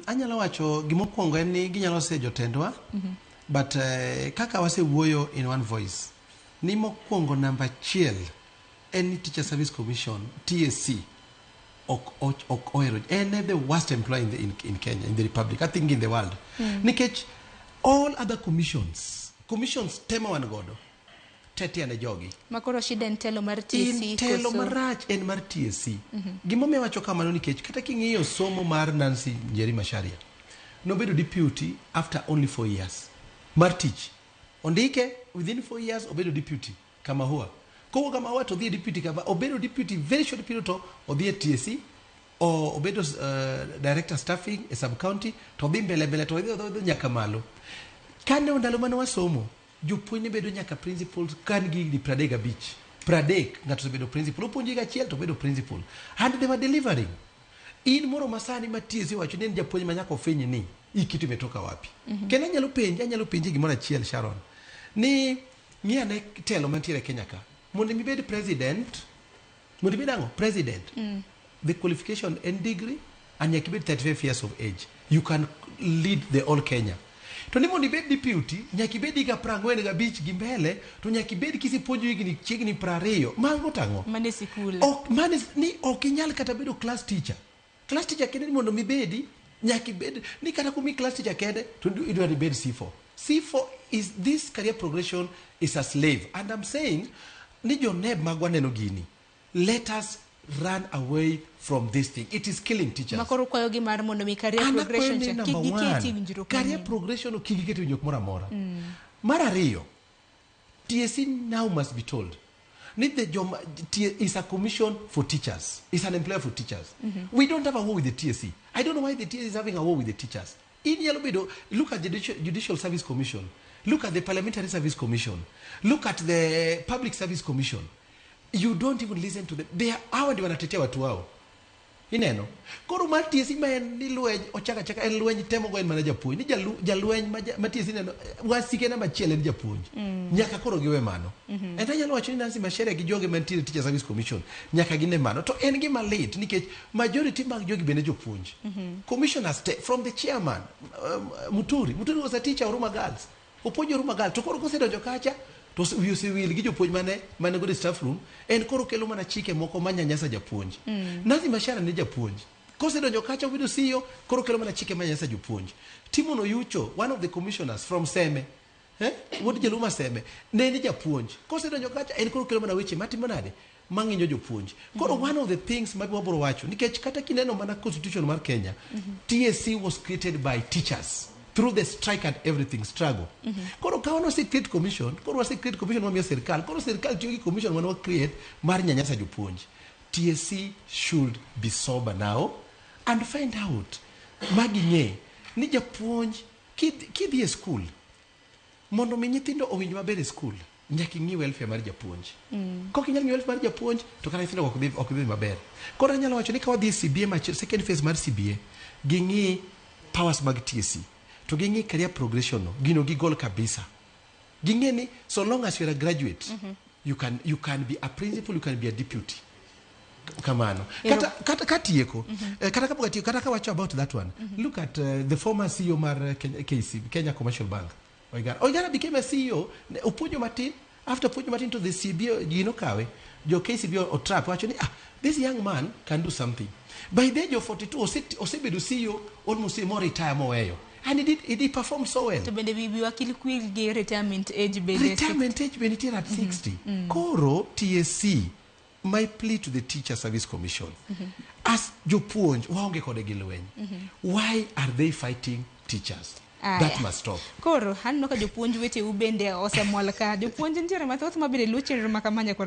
Anyalo wacho gimokwongo en ni ginyalo se jotendwa, but kaka wasewuoyo in one voice ni mokwongo, namba achiel en ni Teacher Service Commission, TSC, ok ohero, en e the worst employer in Kenya, in the republic, I think in the world, nikech all other commissions tema wan godo tetea ne jogi. Makoro shida en telo mar TSC? In telo koso? Marach en mar TSC. Gimomiyo awacho kamano nikech kata king'iyo somo mar Nancy Njeri Macharia, nobedo deputy after only 4 years mar tich. Ondike within 4 years obedo deputy Kamahua. Kowuok Kamahua to odhi e deputy kama obedo deputy very short period to odhi e TSC o obedo director staffing e sub county to odhi mbele mbele to odhi nyaka malo. Kane ndalo mane wasomo, jopuonj ne bedo nyaka principals ka nigi higni 35, 30 ng'ato osebedo principal, opuonjo higa achiel to obedo principal, and they were delivering. In moro masani ma TSC wacho ni en japuonj ma nyaka ofiny ni hii kitu imetoka wapi. Kendo anyalo penji gimoro achiel, Sharon, ni ng'i ane telo mantiere e Kenya ka mondo ibed president, mondo ibed ang'o, president, the qualification en degree and nyaka ibed 35 years of age, you can lead the whole Kenya. To ni mondo ibed deputy nyaka ibed higa 45 gi mbele, to nyaka ibed kisepuonjo higni chiegni 20. Mago tang'o? Mane sikul. Ok mane ni ok inyal kata bedo class teacher. Class teacher kende ni mondo mibedi nyaka ibed ni kata kumi class teacher kende to idwa ni ibed C4. C4 is this career progression is a slave, and I'm saying ni joneb magwa neno gini, let us run away from this thing. It is killing teachers. Makoro kwayogi mar mondo mi career An akwayo progression ni cha number kik giketi one, winjruok career manyien. Progression kik giket winjruok moro amora. Mar ariyo, TSC now must be told ni the joma is a commission for teachers, is an employer for teachers. We don't have a war with the TSC. I don't know why the TSC is having a war with the teachers. In nyalo bedo, look at the Judicial Service Commission, look at the Parliamentary Service Commission, look at the Public Service Commission. You don't even listen to them. They are, hawa ndio wanatetea watu wao. Ineno koro mar TSC ma en ni lweny ochako achaka en lweny temo go en mana japuonj ni jalweny ma TSC neno wasike namba achiel en japuonj. Nyaka koro giwe mano. En anyalo wacho ni Nancy Macharia gi joge mantiere Teacher Service Commission nyaka gine mano. To en gima lit nikech majority mag jogi bende jopuonj. Commissioners te, from the chairman, Muturi was a teacher, Huruma Girls, opuonjo Huruma Girls, to koro kosedonjo kacha to wiye osewil gi jopuonj mane godo e staff room. En koro kelo mana chike moko ma nyanyasa japuonj. Nancy Macharia ne japuonj, kosedonjo kacha obedo CEO, koro kelo mana chike ma nyanyasa jopuonj. Timon Oyucho, one of the commissioners from Seme, eh? Wuod Jaluma Seme ne ni japuonj, kosedonjo kacha en koro kelo mana weche matimo nade mang'injo jopuonj. Koro one of the things ma wabro wacho nikech kata kineno mana constitution mar Kenya, TSC was created by teachers through the strike and everything struggle. Koro ka wan create commission, koro wase create commission mamiyo sirikal, koro sirikal tiyo gi commission mane wa create mar nyanyasa jopuonj. TSC should be sober now and find out maging'e ni japuonj kidhi e school mondo mi nyithindo owinj maber e school nyaka ing'i welfare mar japuonj. Kok inyal ng'i welfare mar japuonj to kata nyithindo ok dhi maber. Koro anyalo wacho ni ka wadhi e CBA machielo, second phase mar CBA, ging'i powers mag TSC to ging'i career progression no, gino gigol kabisa. Ging'e ni so long as you're a graduate, you can be a principal, you can be a deputy. Kamano kata katieko, kata kapok atieko, kata kawacho about that one, look at the former CEO mar Kenya, KC, Kenya Commercial Bank, Oigara. Oigara became a CEO opuonjo matin. After puonjo matin to the CBO gino kawe, jo KCB otrap wacho ni, "Ah, this young man can do something." By the age of 42 osebedo CEO almost mo retire moweyo, and he did perform so well. To bende wi wiwa kik wil gi retirement age bende. Retirement age be nitiere at 60. Koro TSC, my plea to the Teacher Service Commission, as jopuonj waonge kode gi lweny, why are they fighting teachers? Aya. That must stop. Koro aneno ka jopuonj weteu bende osemol ka jopuonj nitiere mathoth ma bende luwo chenro ma kama nyakwar.